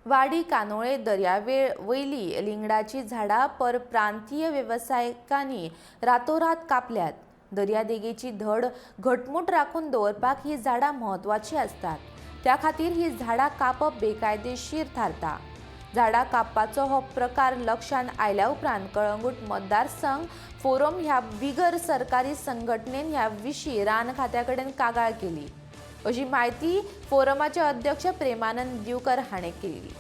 वाडी कानोळे दर्यावेळ वयली लिंगडाची झाडां परप्रांतीय वेवसायिकांनी रातोरात कापल्यात. दर्यादेगेची धड घटमूट राखून दवरपाक ही झाडां म्हत्वाची आसतात. त्या खातीर ही झाडां कापप बेकायदेशीर थारता. झाडां कापपाचो हो प्रकार लक्षांत आयल्या उपरांत कळंगूट मतदारसंघ फोरम ह्या बिगर सरकारी संघटनेन ह्या विशीं रान खात्या कडेन कागाळ केली, अशी म्हायती फोरमाचे अध्यक्ष प्रेमानंद दिवकर हाणें केली.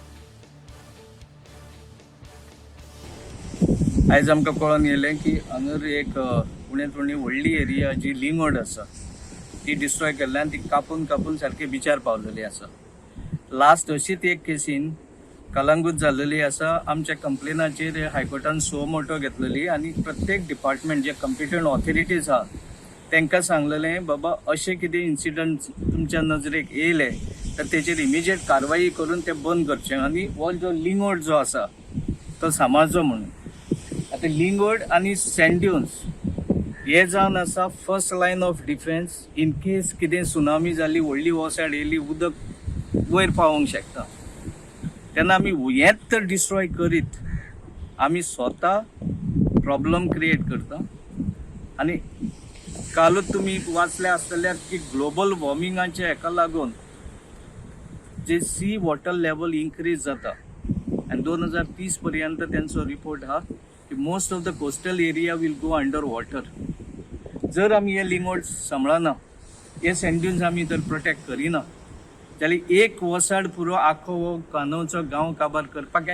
आयज आमकां कळोन येयलें की हांगर एक उणेंत उणी व्हडली एरिया जी लिंगोड आसा ती डिस्ट्रॉय केल्ल्यान ती कापून कापून सारकी बिचार पावलेली आसा. लास्ट अशीच एक केसीन कलंगूट जाल्लेली आसा. आमच्या कंप्लेनाचेर हायकोर्टान सो मोटो घेतलेली आनी प्रत्येक डिपार्टमेंट जे कॉम्पिटंट ऑथॉरिटीज आहा तांकां सांगलेलें, बाबा, अशें कितें इन्सिडंट तुमच्या नजरेक येयले तर तेचेर इमिजिएट कारवाई करून ते बंद करचें आनी हो जो लिंगोड जो आसा तो सांबाळचो म्हणून. आतां लिंगोड आनी सँड ड्युन्स हे जावन आसा first line of defence in case कितें सुनामी जाली, व्हडली वोसाड येयली, उदक वयर पावोंक शकता. तेन्ना आमी हेंच तर डिस्ट्रॉय करीत आमी स्वता प्रॉब्लम क्रिएट करता. आनी कालूच तुमी वाचले आसतले की ग्लोबल वॉर्मिंगाच्या हेका लागून जे सी वॉटर लेवल इन्क्रीज जाता आनी 2030 पर्यंत तेंचो रिपोर्ट आहा की most of the coastal area will go under water. जर आमी हे लिंगोड सांबाळना, हे सँड ड्युन्स आमी जर प्रोटेक्ट करिना जाल्यार एक वसाड पुरो आख्खो हो कानोवचो गांव काबार करपाक.